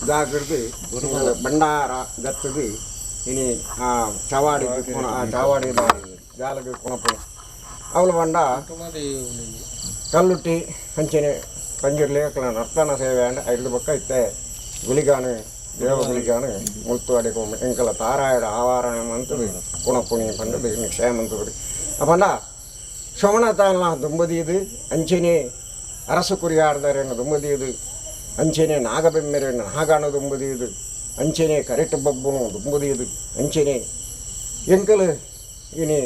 ಜಾಗೃತಿ ಭಂಡಾರ ಜತ್ತದು ಇನಿ ಆ ಚವಾಡಿ ಆ ಚಾವಾಡಿದ ಜಾಲಗ ಕೊಣಪು ಅವಳು ಬಂಡ ಕಲ್ಲುಟ್ಟಿ ಅಂಚನೆ ಪಂಜುರ್ಲಿ ಅಕ್ಲ ನರ್ತನ ಸೇವೆ ಅಂಡ ಐದು ಬೊಕ್ಕ ಇತ್ತೆ ಗುಳಿಗಾನು ದೇವ ಗುಳಿಗಾನು ಮುಲ್ತು ಅಡಿಕು ಎಂಕಲ ತಾರಾಯಡ ಆವಾರಣ ಮಂತದು ಕುಣಪುಣಿ ಪಂಡದು ನಿಕ್ಷಯ ಮಂತದು ಅಪಂಡ ಶೋಮನಾಥನ ದುಂಬದೀದು ಅಂಚನೆ ಅರಸು ಕುರಿಯಾಡ್ದಾರೇನು ದುಂಬದೀದು ಅಂಚನೆ ನಾಗಬೆಮ್ಮೆರೇನು ನಾಗಾಣ ದುಂಬದೀದು ಅಂಚನೆ ಕರೆಟ್ ಬಬ್ಬುನು ದುಂಬದೀದು ಅಂಚನೆ ಎಂಕಲು ಇನಿ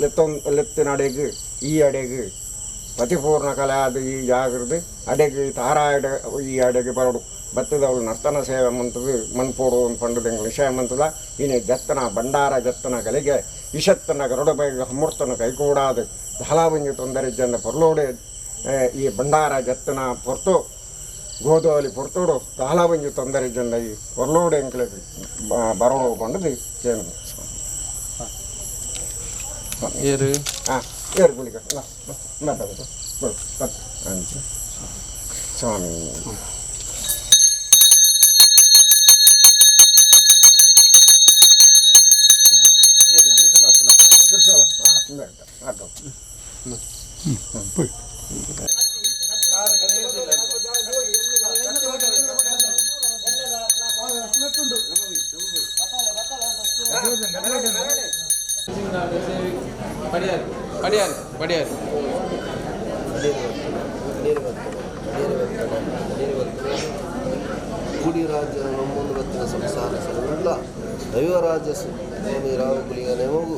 ಲೆತ್ತೊನ್ ಲೆತ್ತಿನ ಅಡೆಗ್ ಈ ಅಡೆಗ್ ಪತಿಪೂರ್ಣ ಕಲೆ ಅದು ಈ ಜಾಗೃತಿ ಅಡೆಗ್ ತಾರಾಯಡ ಈ ಅಡೆಗೆ ಬರಡು ಬತ್ತದವಳು ನರ್ತನ ಸೇವೆ ಮಂತದು ಮನ್ಪೋಡು ಪಂಡದ ವಿಷಯ ಮಂತದ ಇನಿ ಜತ್ತನ ಭಂಡಾರ ಜತ್ತನ ಕಲೆಗೆ ಇಶತ್ತನ ಗರುಡ ಬೈಗ ಅಮೃತನ ಕೈಗೂಡಾದ ದಾಲಾವಂಜಿ ತೊಂದರೆ ಜನ ಪೊರ್ಲೋಡೆ ಈ ಭಂಡಾರ ಜತ್ತನ ಪೊರ್ತು ಗೋದೋಲಿ ಪೊರ್ತೋಡು ದಾಲಾವಂಜಿ ತೊಂದರೆ ಜನ ಈ ಪೊರ್ಲೋಡೆ ಎಂಕ್ಲೆಗ್ ಬರೋಡು ಪಂಡದು ಕೇನು ಏರು ಹಾಂ ಏರು ಗುಳಿಗ ಸ್ವಾಮಿ. ಏರು ತ್ರಿಶೂಲ ಹತ್ತನ. ತ್ರಿಶೂಲ ಹಾಂ ಆಟೋ. ಪಡಿಯಾರು ಪಡಿಯಾರು ಪಡಿಯಾರು. ಕೂಡಿರಾಜ ನಮ್ಮೊಂದು ಬತ್ತಿನ ಸಂಸಾರ ಸರವಿಲ್ಲ ದೈವರಾಜ ಸ್ವಾಮಿ ರಾವ ಗುಳಿಗನೆ ಹೋಗು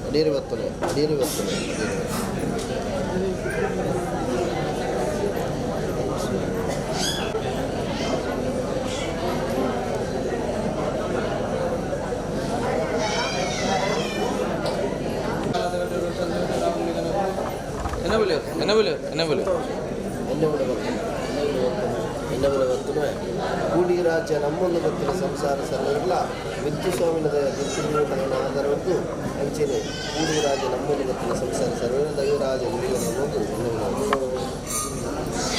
ಅಡೇರಿ ಬತ್ತನೆ ಅಡೇರಿ ಬತ್ತನೆ ಅಡೇರಿ ಬತ್ತನೆ. ಎನ್ನ ಬಲಿ ಎನ್ನ ಬಲಿ ಎನ್ನ ಬಲಿ. ಎನ್ನ ಬಲ ಬತ್ತನೆ ಎನ್ನ ಬಲ ಬತ್ತನೆ ಕೂಡಿರಾಜ ನಮ್ಮೊಂದು ಬತ್ತಿನ ಸಂಸಾರ ಸರವಿಲ್ಲ ಮಿತ್ತು ಸ್ವಾಮಿನ ದಯ ಆಧಾರವಿದ್ದು ಅಂಚೆನೆ ಕೂಡಿರಾಜ ನಮ್ಮೊಂದು ಬತ್ತಿನ ಸಂಸಾರ ಸರ್ವ ದೈವರಾಜ ಗುಳಿಗನೆ ಹೋಗು ಎನ್ನ ಬಲ ಬತ್ತನೆ.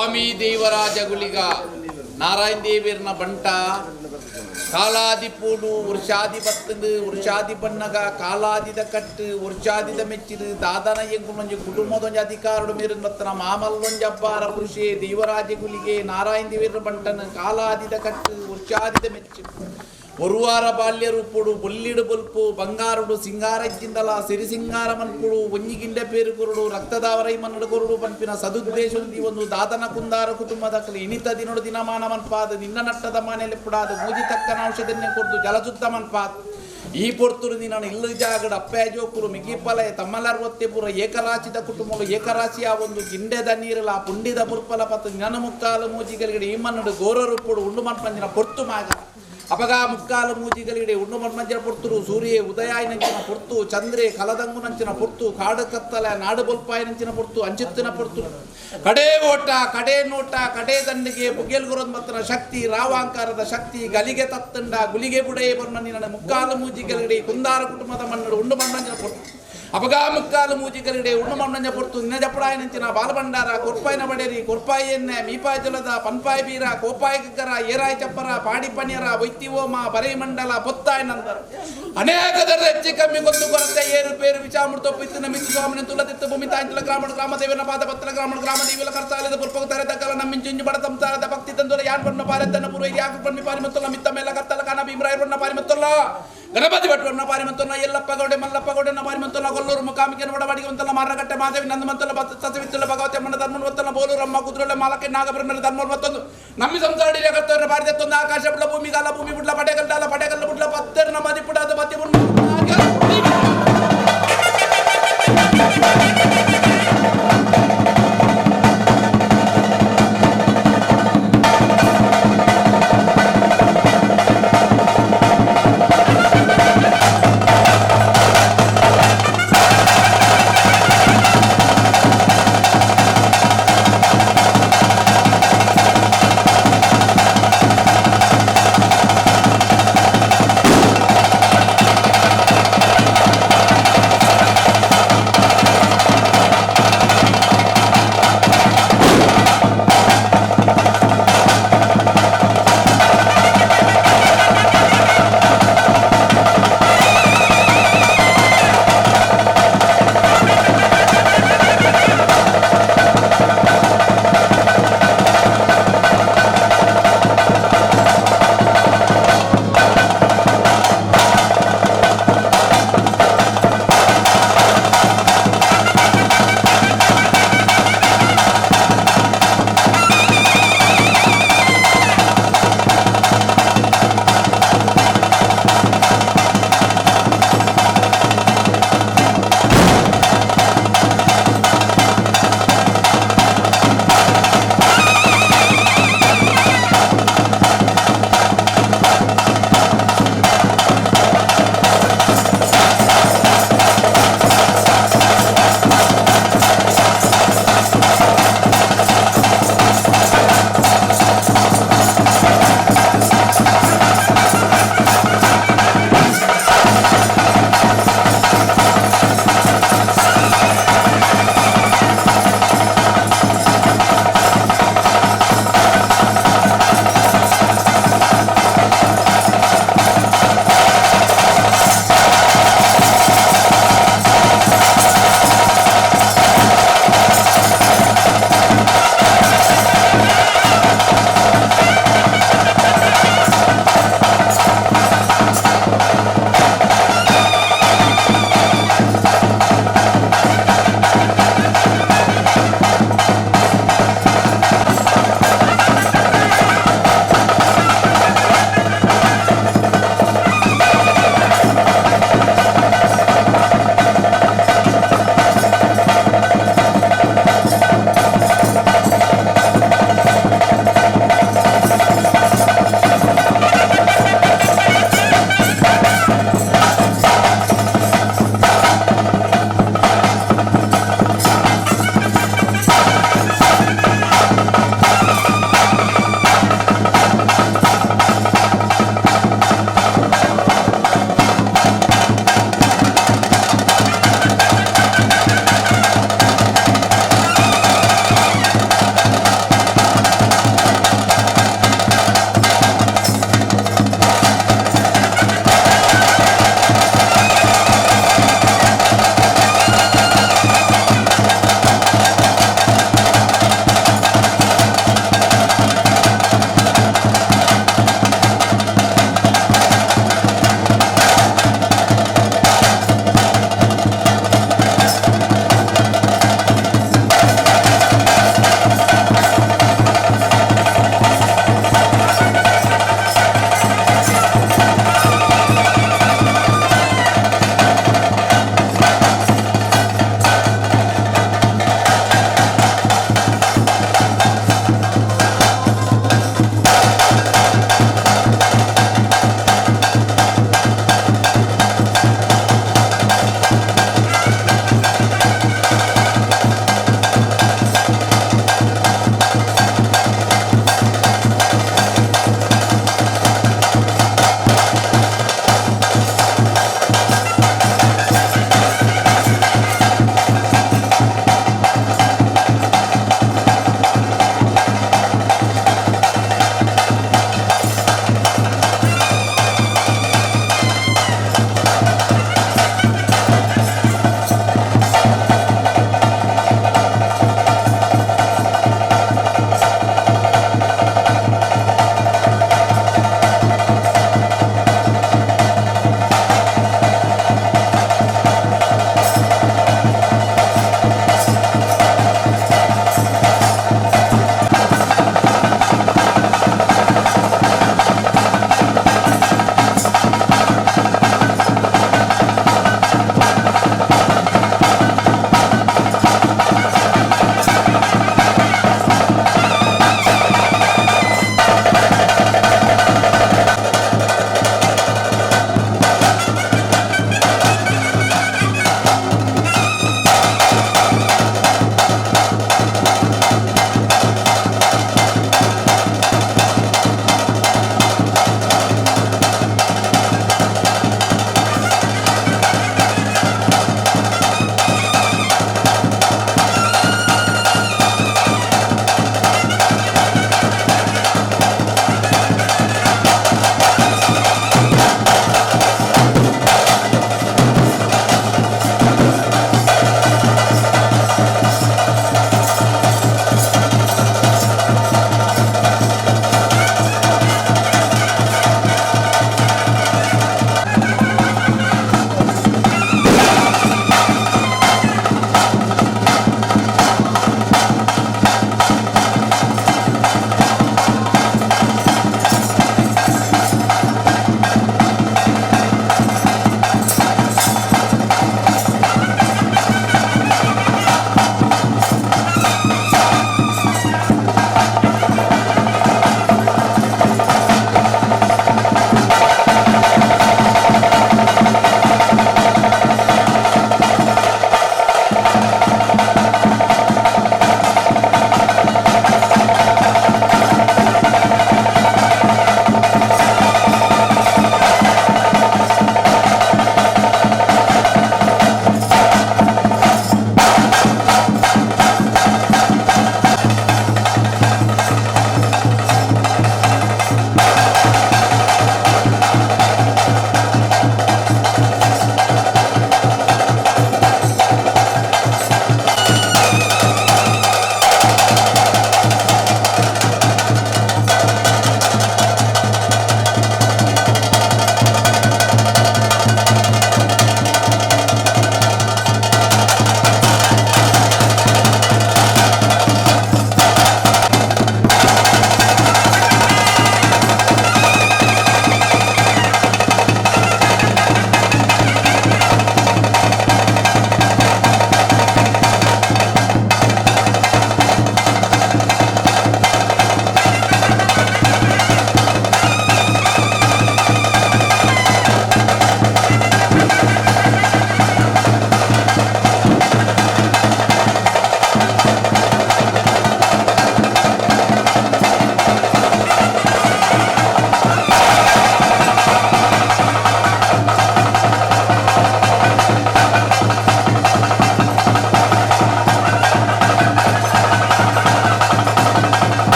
ಸ್ವಾಮಿ ದೇವರಾಜ ಗುಳಿಗ ನಾರಾಯಣ ದೇವಿರ್ನ ಬಂಟ ಕಾಲಾದಿ ಪೂಡು ವರ್ಷಾದಿ ಬತ್ತಂದು ವರ್ಷಾದಿ ಬಣ್ಣಗ ಕಾಲಾದಿದ ಕಟ್ಟು ವರ್ಷಾದಿದ ಮೆಚ್ಚಿದು ದಾದನ ಎಂಕುಲೊಂಜಿ ಕುಟುಂಬದೊಂಜಿ ಅಧಿಕಾರಡು ಮೇರು ಬತ್ತನ ಮಾಮಲ್ಲೊಂಜಿ ಅಬ್ಬಾರ ಪುರುಷೇ ದೇವರಾಜ ಗುಲಿಗೆ ನಾರಾಯಣ ದೇವಿರ್ನ ಬಂಟನ ಕಾಲಾದಿದ ಕಟ್ಟು ವರ್ಷಾದಿದ ಮೆಚ್ಚು ಒರುವಾರ ಬಾಲ್ಯ ರೂಪುಡು ಬೊಲ್ಲಿಡು ಬೊಲ್ಪು ಬಂಗಾರುಡು ಸಿಂಗಾರಜ್ಜಿಂದಲ ಸಿರಿ ಸಿಂಗಾರ ಮನ್ಪುಡು ಒಂಜಿಗಿಂಡೆ ಪೇರು ಕೊರುಡು ರಕ್ತದಾವರೈ ಮನ್ನಡು ಕೊರುಡು ಪನ್ಪಿನ ಸದುದ್ದೇಶ ಒಂದು ದಾದನ ಕುಂದಾರ ಕುಟುಂಬದ ಇನಿತ ದಿನಡು ದಿನಮಾನ ಮನ್ಪಾದ ನಿನ್ನ ನಟ್ಟದ ಮನೆಯಲ್ಲಿ ಪುಡಾದ ಮೂಜಿ ತಕ್ಕನ ಔಷಧನ್ನೇ ಕೊರ್ದು ಜಲಸುತ್ತ ಮನ್ಪಾದ ಈ ಪೊರ್ತುರು ನಿನ್ನ ಇಲ್ಲು ಜಾಗಡ ಅಪ್ಪೆ ಜೋಕುರು ಮಿಗಿಪಲೆ ತಮ್ಮಲರ್ವತ್ತೆಪುರ ಏಕರಾಶಿದ ಕುಟುಂಬಲು ಏಕರಾಶಿಯ ಒಂದು ಗಿಂಡೆದ ನೀರಲ ಪುಂಡಿದ ಬುರ್ಪಲ ಪತ್ತು ನಿನ್ನ ಮುಕ್ಕಾಲು ಮೂಜಿಗಳಿಗೆ ಈ ಮನ್ನಡು ಗೋರರುಪ್ಪುಡು ಉಂಡು ಮನ್ಪಂಜಿನ ಪೊರ್ತು ಮಾಗ ಅಪಗ ಮುಕ್ಕಾಲು ಮೂಜಿಗಳಿಗೆ ಉಣ್ಣು ಮನ್ಮಂಜಿನ ಪೊರ್ತುರು ಸೂರ್ಯ ಉದಯಾಯನಂಚಿನ ಪೊರ್ತು ಚಂದ್ರೆ ಕಲದಂಗುನಂಚಿನ ಪೊರ್ತು ಕಾಡು ಕತ್ತಲ ನಾಡು ಬೊಲ್ಪಾಯನಂಚಿನ ಪೊರ್ತು ಅಂಚಿತ್ತಿನ ಪೊರ್ತು ಕಡೇ ಓಟ ಕಡೇ ನೋಟ ಕಡೇ ದಂಡಿಗೆ ಬುಗ್ಗೆಲ್ಗುರದ್ ಮತ್ತನ ಶಕ್ತಿ ರಾವಾಂಕಾರದ ಶಕ್ತಿ ಗಲಿಗೆ ತತ್ತಂಡ ಗುಲಿಗೆ ಬುಡೇ ಬೊನ್ನ ನಿನ್ನ ಮುಕ್ಕಾಲು ಮೂಜಿಗಳಿಗೆ ಕುಂದಾರ ಕುಟುಂಬದ ಮನ್ನಡು ಉಂಡು ಮಣ್ಣಂಚಿನ ಪೊರ್ತು ಅಪಗ ಮುಕ್ಕಾಲು ಮೂಜಿಗಳಿಗೆ ಉಣ್ಣು ಮಣ್ಣಂಜ ಪೊರ್ತು ನಿನ್ನ ಜಪಡಾಯನಂಚಿನ ಬಾಲಭಂಡಾರ ಕೊರ್ಪಾಯಿನ ಬಡೇರಿ ಕೊರ್ಪಾಯಿ ಎಣ್ಣೆ ಮೀಪಾಯ್ ಜಲದ ಪನ್ಪಾಯ್ ಬೀರ ಕೋಪಾಯ್ ಗಗ್ಗರ ಏರಾಯ್ ಚಪ್ಪರ ಪಾಡಿ ಪನಿಯರ ವೈತಿವೋಮ ಬರೈ ಮಂಡಲ ಪೊತ್ತಾಯ್ ನಂದರ ಅನೇಕ ದರದ ಹೆಚ್ಚು ಕಮ್ಮಿ ಗೊತ್ತು ಕೊರತೆ ಏರು ಪೇರು ವಿಷಾಮೃತ ಪಿತ್ತಿನ ಮಿತ್ತು ಸ್ವಾಮಿನ ತುಲತಿತ್ತು ಭೂಮಿ ತಾಂಚಲ ಗ್ರಾಮಣ ಗ್ರಾಮ ದೇವನ ಪಾದ ಪತ್ರ ಗ್ರಾಮಣ ಗ್ರಾಮ ದೇವಿಲ ಕರ್ಸಾಲದ ಪುರ್ಪಕ ತರೆ ತಕ್ಕಲ ನಮ್ಮಿಂಚುಂಜು ಬಡ ಸಂಸಾರದ ಭಕ್ತಿ ತಂದುಲ ಯಾನ್ ಬಣ್ಣ ಪಾರೆತ್ತನ ಪೂರ್ವ ಯಾಕೆ ಬಣ್ಣಿ ಪಾರಿ ಮತ್ತಲ್ಲ ಮಿತ್ತ ಮೇಲ ಕತ್ತಲ ಕಾನ ಭೀಮರಾಯ ಬಣ್ಣ ಪಾರಿ ಮತ್ತಲ್ಲ ಗಣಪತಿ ಭಟ್ವನ್ನ ಪಾರಿ ಮತ್ತಲ್ಲ ಎಲ್ಲಪ್ಪ ಗೌಡೆ ಮಲ್ಲಪ್ಪ ಗೌಡನ ಪಾರಿ ಮತ್ತಲ್ಲ ಕೊಲ್ಲೂರು ಮುಖಾಮಿಕೆನ ಒಡವಾಡಿಗೆ ಮಂತಲ್ಲ ಮಾರಗಟ್ಟೆ ಮಾದೇವಿ ನಂದ ಮಂತಲ್ಲ ಸಸವಿತ್ತಲ ಭಗವತಿ ಅಮ್ಮನ ಧರ್ಮನ ಒತ್ತಲ್ಲ ಬೋಲೂರಮ್ಮ ಕುದುರೊಳ್ಳೆ ಮಾಲಕ್ಕೆ ನಾಗಬ್ರಹ್ಮನ ಧರ್ಮ ಮತ್ತೊಂದು ನಮ್ಮಿ ಸಂಸಾರ ಕರ್ತವ್ಯ ಭಾರತ ಆಕಾಶ ಬುಡ್ಲ ಭೂಮಿಗಾಲ ಭೂಮಿ ಬುಡ್ಲ ಪಡೆಗಲ್ಲಾಲ ಪಡೆಗಲ್ಲ ಬುಡ್ಲ ಪತ್ತೆರ್ನ ಮದಿ ಪುಡಾದ ಮತಿ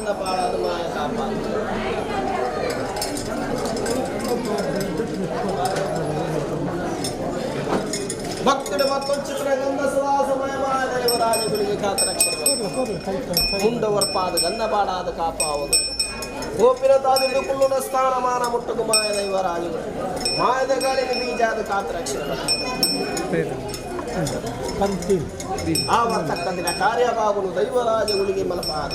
ಗಂಧ ಪಾಡಾದ ಮಾಯ ಕಾಪಾದ ಭಕ್ತರು ಮತ್ತೊಂದು ಗಂಧ ಸದಾ ಸಮಯ ಮಾಯ ದೈವರಾಜಗಳಿಗೆ ಕಾತರಕ್ಷಣೆ ಮುಂಡವರ್ಪಾದ ಗಂಧ ಪಾಡಾದ ಕಾಪಾವುದು ಗೋಪಿನ ತಾದಿದ್ದು ಕುಳ್ಳುನ ಸ್ಥಾನಮಾನ ಮುಟ್ಟುಕು ಮಾಯ ದೈವರಾಜಗಳು ಮಾಯದ ಗಾಳಿಗೆ ಬೀಜಾದ ಕಾತರಕ್ಷಣೆ ಆವರ್ತಕ್ಕಂದಿನ ಕಾರ್ಯವಾಗಲು ದೈವರಾಜಗಳಿಗೆ ಮಲಪಾದ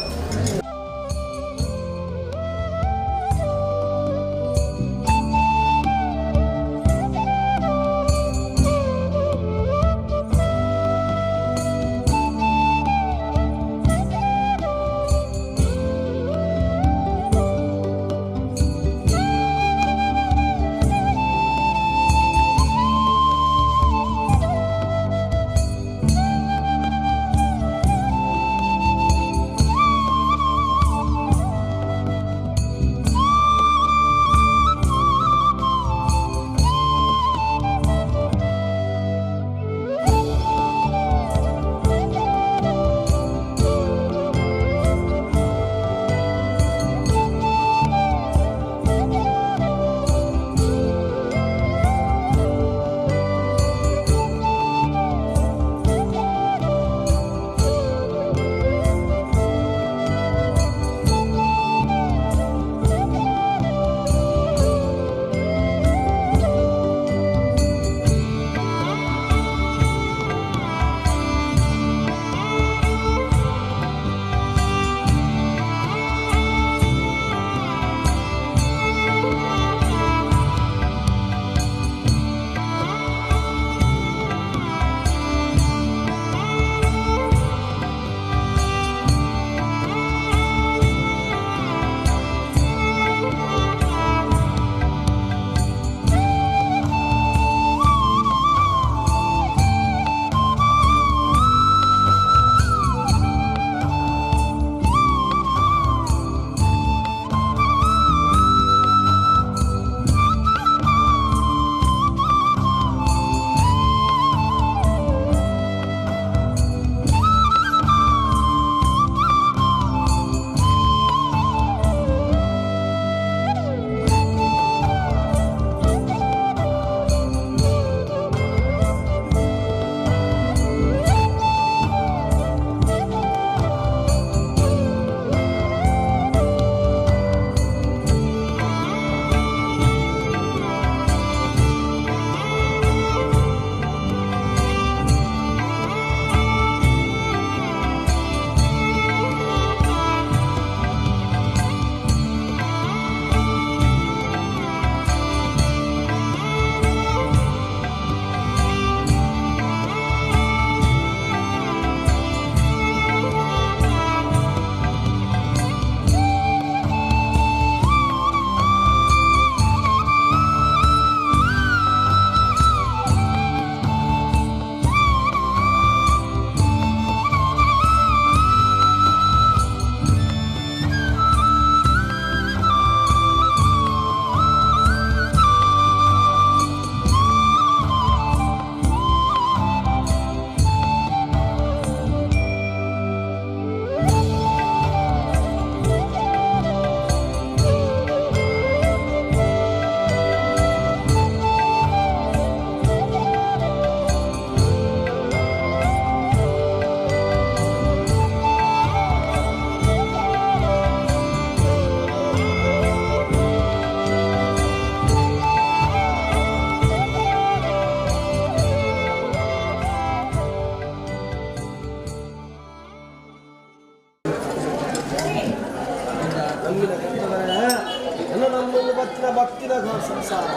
ಸಂಸಾರ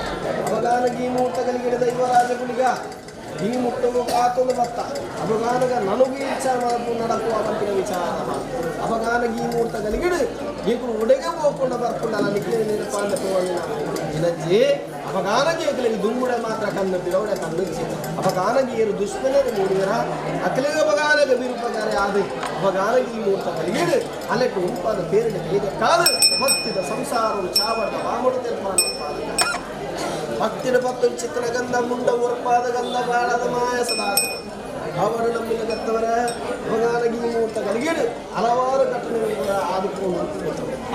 ಅವಗಾನಗಿ ಮೂರ್ತಗಳಿಗೆ ದೈವರಾಜಗುಳಿಗ ಈ ಮುಟ್ಟವು ಕಾತೊಂದು ಬತ್ತ ಅವಗಾನಗ ನನಗೂ ವಿಚಾರ ನಡಕುವ ಬತ್ತಿನ ವಿಚಾರ ಅವಗಾನಗಿ ಮೂರ್ತಗಳಿಗಿಡು ಈಗಲು ಉಡೆಗೆ ಹೋಗ್ಕೊಂಡ ಬರ್ಕೊಂಡ ನಿಖಿಲ ನಿರ್ಪಾಂಡ ಇನಜ್ಜಿ ಅವಗಾನಗಿ ಅಕಲಿಗೆ ದುಂಗುಡೆ ಮಾತ್ರ ಕಣ್ಣು ಬಿಡೋಡೆ ಕಣ್ಣುಜ್ಜಿ ಅವಗಾನಗಿ ಏರು ದುಷ್ಮನರು ಮೂಡಿದರ ಅಕಲಿಗೆ ಅವಗಾನಗ ವಿರೂಪಗಾರೆ ಆದ ಅವಗಾನಗಿ ಮೂರ್ತಗಳಿಗಿಡು ಅಲೆಟ್ಟು ಉಂಪಾದ ಬೇರೆ ಕೈದ ಕಾದು ಭಕ್ತಿದ ಸಂಸಾರವು ಚಾವಡ ವಾಮಡು ತೀರ್ಮಾನ ಭಕ್ತಿನ ಪತ್ತು ಚಿತ್ರಗಂಧ ಮುಂಡ ಉರ್ಪಾದ ಗಂಧ ಬಾಳದ ಮಾಯ ಸದಾ ಅವರು ನಂಬಿದ ಕತ್ತವರ ಅಪಗಾನಗಿ ಮುಹೂರ್ತ ಗಳಿಗೇಡು ಹಲವಾರು ಘಟನೆಗಳು ಕೂಡ ಆದುಕೊಂಡು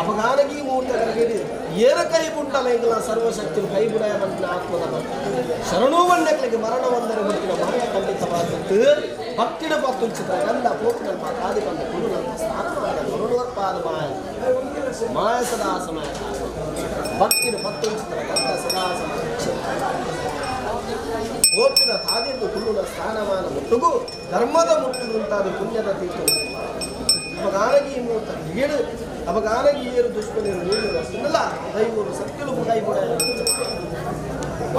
ಅಪಗಾನಗಿ ಮುಹೂರ್ತ ಗಳಿಗೇಡು ಏರ ಕೈ ಬುಂಡಲ ಇಂಗಲ ಸರ್ವಶಕ್ತಿರು ಕೈ ಬುಡಯ ಬಂದಿನ ಆತ್ಮದ ಭಕ್ತಿ ಶರಣು ಬಂಡಕ್ಲಿಗೆ ಮರಣ ಒಂದರೆ ಬರ್ತಿನ ಮಾಯ ಖಂಡಿತವಾದದ್ದು ಭಕ್ತಿಡ ಪತ್ತುಂಚಿತ ಗಂಧ ಪೋಪಿನಲ್ಪ ಕಾದಿ ಬಂದ ಗುರುನಂತ ಸ್ನಾನ ಮಾಡ ಮರುಣವರ್ಪಾದ ಮಾಯ ಮಾಯ ಸದಾ ಸಮಯ ಭಕ್ತಿಡ ಪತ್ತುಂಚಿತ ಗಂಧ ಸದಾ ಸಮಯ ಗೋಪಿನ ತಾದಿದ್ದು ಕುಲ್ಲುನ ಸ್ಥಾನಮಾನ ಮುಟ್ಟುಗು ಧರ್ಮದ ಮುಟ್ಟುಗುಂತಾದ ಪುಣ್ಯದ ತೀರ್ಥ ಅಪಗಾನಗಿ ಮೂರ್ತ ಏಳು ಅಪಗಾನಗಿ ಏರು ದುಷ್ಮನಿರು ನೀರು ರಸ್ತನಲ್ಲ ದೈವರು ಸತ್ಯಲು ಕೈಗುಡ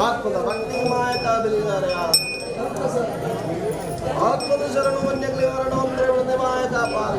ಆತ್ಮದ ಭಕ್ತಿ ಮಾಯಕ ಬೆಲಿದಾರೆ ಆತ್ಮದ ಶರಣು ವನ್ಯಗ್ಲಿ ವರ್ಣ ಒಂದ್ರೆ ಮಾಯಕ ಪಾರು.